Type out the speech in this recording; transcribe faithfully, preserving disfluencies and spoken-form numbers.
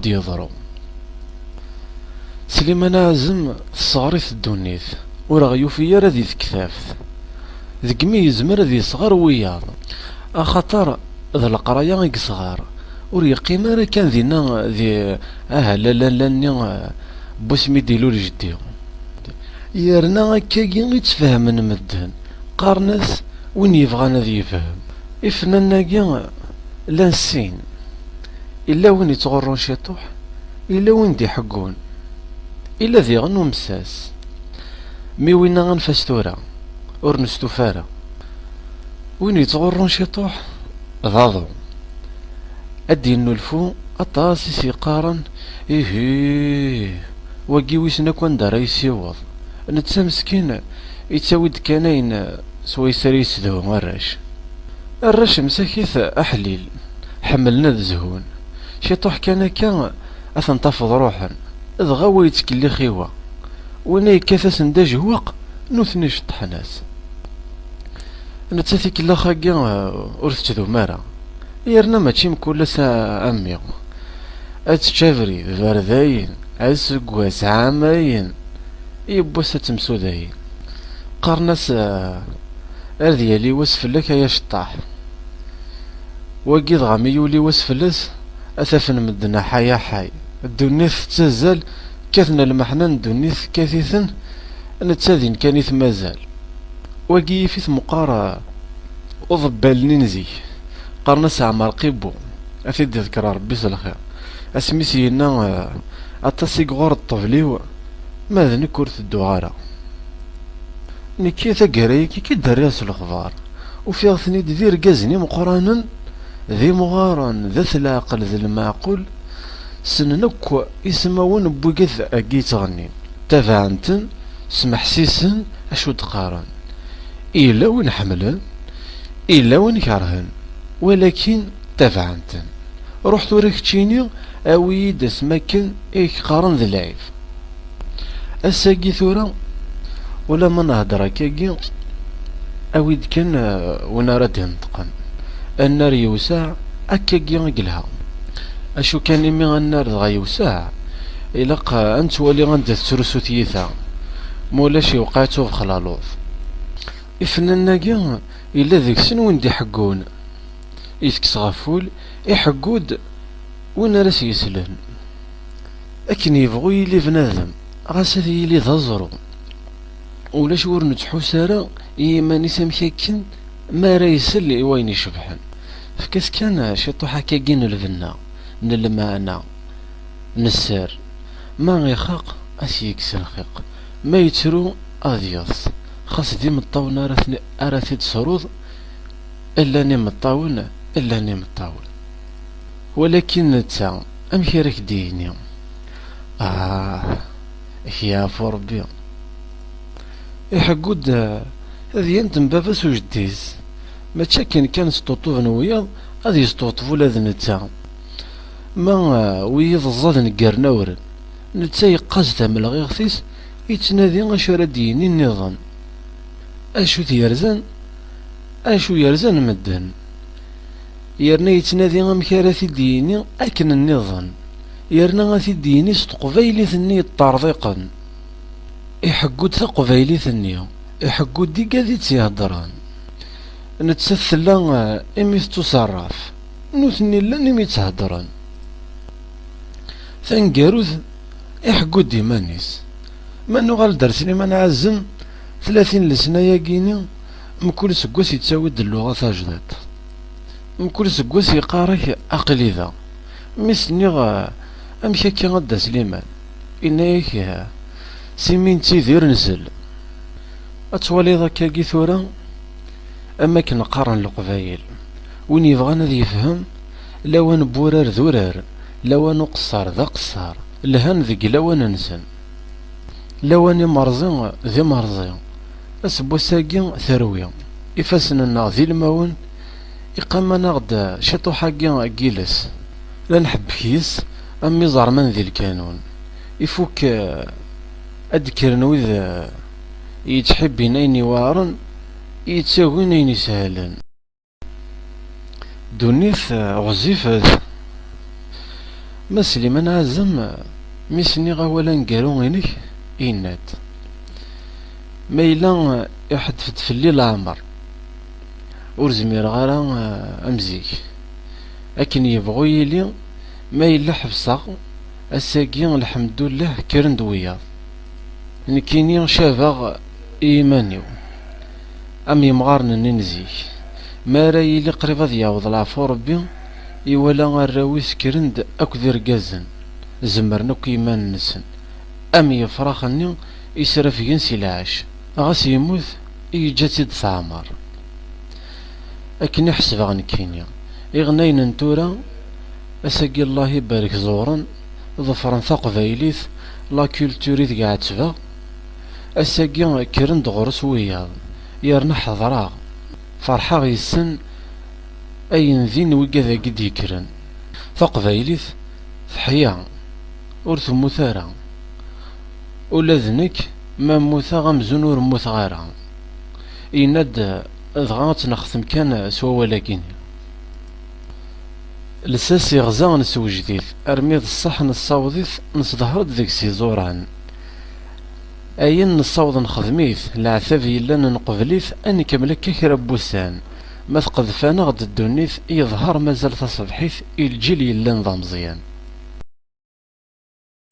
d-yeḍru. Sliman Aɛzem tesɣer-it ddunit, ur aɣ-yufi ara di tektabt. Degmi yezmer ad yesɣer wiyaḍ, axaṭer d leqraya i yesɣer, ur yeqqim ara kan dinna di aha lalla-nni n wasmi d-ilul jeddi. Yerna akkagi i ttfehmen medden, qqaren-as win yebɣan ad yefhem. Ifennanen-agi llan sin. Illa win yettɣurrun ciṭuḥ, illa win d-iḥeggun, illa diɣen umessas. Mi winna anef-as tura, ur nestufa ara. Win yettɣurrun ciṭuḥ, d aḍu. Ad d-yennulfu aṭas i s-yeqqaren, ihi, wagi wissen akk anda ara yessiweḍ. Netta meskin, yettawi-d kan ayen s wayes ara yessedhu arrac. Arrac msakit aḥlil, ḥemmlen ad zhun. Ciṭuḥ kan akka, ad ten-tafeḍ ruḥen, dɣa wa yettkellix i wa. Winna yekkat-asen d ajewwaq, nutni ceṭṭḥen-as. Netta tikellax-agi, eh, ur tettdum ara. Yerna mačči mkul ass a, a mmi. Ad tečč abrid, berdayen, aseggas, ɛamayen, yiwwas ad temsudayin. Qqaren-as, eh, ar d yali wass fell-ak ay aceṭṭaḥ. Wagi dɣa mi yuli wass fell-as, ad t-afen medden aḥay aḥay. Ddunit tettazzal, kkaten lmeḥna n ddunit tekkat-iten, netta din kan i t-mazal. Wagi yif-it meqqar, eh, uḍebbal-nni n zik. Qqaren-as Ɛmer Qibbu, ad t-id-iḍker Rebbi s lxir. Asmi s-yenna, eh, aṭas i iɣur ṭṭbel-iw, ma d nekk ur tedduɣ ara. Nekki taggara-agi i d-rriɣ s lexbar, ufiɣ-ten-id d irgazen imeqqranen, d imɣaren, d at leɛqel d lmeɛqul, ssnen akk ismawen n wigad-agi yettɣennin, tabaɛen-ten, smeḥsisen acu d-qqaren. Yella win ḥemmlen, yella win kerhen, walakin tabaɛen-ten. Ruḥ tura keččini, awi-yi-d asmi akken i k-qqaren d lɛib. Ass-agi tura, ulamma nehder akkagi, awi-d kan, eh, win ara d-ineṭqen. Annar yewseɛ, akkagi i yelha. Acu kan imi annar dɣa yewseɛ, ilaq, eh, ad nettwali anda tettrusu tyita. Ma ulac iwqeɛ-itt ubexlaluḍ. Ifennanen-agi, yella deg-sen win d-iḥeggun. Itekkes ɣef wul, iḥeggu-d win ara s-yeslen. Akken yebɣu yili bnadem, ɣas ad yili d aẓru, ulac ur nettḥus ara i yiman-is amek akken mi ara isel i wayen icebḥen. Efk-as kan ciṭuḥ akkagi n lbenna, n lmeɛna, n sser. Ma ixaq, ad s-yekkes lxiq. Ma yettru, ad yeḍs. Xas d imeṭṭawen ara ten-, ara t-id-tesruḍ, llan imeṭṭawen, llan imeṭṭawen. Walakin netta, amek ara k-d-yini? Ah, ad k-yeɛfu Rebbi. Iḥeggu-d, eh, tadyant n baba-s u jeddi-s. Mačči akken kan sṭuṭuben wiyaḍ, ad yesṭuṭeb ula d netta. Ma, eh, wiyiḍ ẓẓaden ggaren awren, netta yeqqaz tamelɣiɣt-is, yettnadi acu ara d-yini nniḍen. Acu t-yerzan? Acu yerzan medden? Yerna yettnadi amek ara t-id-yini akken nniḍen, yerna ad t-id-yini s teqbaylit-nni yeṭṭerḍiqen. Iḥeggu-d taqbaylit-nni, iḥeggu-d igad i tt-iheddren. Nettat tella, eh, imi tettuṣerraf, nutni llan imi ttheddren. Taneggarut, iḥeggu-d iman-is. Ma nuɣal-d ar Sliman Ɛazem, tlatin lesna-yagi-ni, mkul seg wass yettawi-d lluɣa tajdiṭ. Mkul seg wass yeqqar-ak, aql-i da. Mi s-nniɣ, amek akka a Dda Sliman? Yenna-yak, s imi nettidir nsell. Ad twaliḍ akkagi tura, am akken qqaren Leqbayel, win yebɣan ad yefhem, lawan n wurar d urar, lawan uqeṣṣer d aqeṣṣer, lhan deg lawan-nsen. Lawan imerẓi d imerẓi. Aseggas-agi terwi, ifassen-nneɣ d ilmawen, iqqamen-aɣ-d ciṭuḥ-agi n yiles. La nḥebbek yes-s am iẓerman di lkanun. Ifuk, eh, ad d-kkren wid, eh, yettḥibbin ayen iweɛren, yettagin ayen isehlen. Ddunit, eh, ɣezzifet. Ma Sliman Ɛazem, mi s-nniɣ awal aneggaru-inek, yenna-d: "Ma yella iḥeddef-d fell-i leɛmer, ur zmireɣ ara, eh, am zik. Akken yebɣu yili, ma yella ḥebseɣ, ass-agi, lḥemdullah, kkren-d wiyaḍ. Nekkini cabeɣ i yiman-iw, am yemɣaren-nni n zik. Mi ara yili qrib ad yaweḍ leɛfu Rebbi, iwala arraw-is kkren-d akk d irgazen, zemren akk i yiman-nsen, am yefrax-nni israfgen si lɛac. Ɣas yemmut, yeǧǧa-tt-id teɛmer. Akken i ḥesbeɣ nekkini. Iɣennayen n tura, ass-agi, Allah ibarek, ẓewren, ḍefren taqbaylit, la culture ideg ɛettbeɣ. Ass-agi, kkren-d ɣur-s wiyaḍ, yerna ḥeḍreɣ, ferḥeɣ yes-sen, ayen din wigad-agi d-yekkren. Taqbaylit teḥya, ur temmut ara. Ula d nekk, ma mmuteɣ amzun ur mmuteɣ ara." Yenna-d: "Dɣa ad tt-nextem kan s wawal-agi-nni." Lsas iɣza neswejd-it, armi d ṣṣeḥ nessaweḍ-it, nesdehr-d deg-s iẓuran. Ayen nessaweḍ nexdem-it, leɛtab yellan nqebl-it, ad nkemmel akka kra n wussan. Ma teqdef-aneɣ-d ddunit, yeḍher mazal taṣebḥit i lǧil yellan d ameẓyan.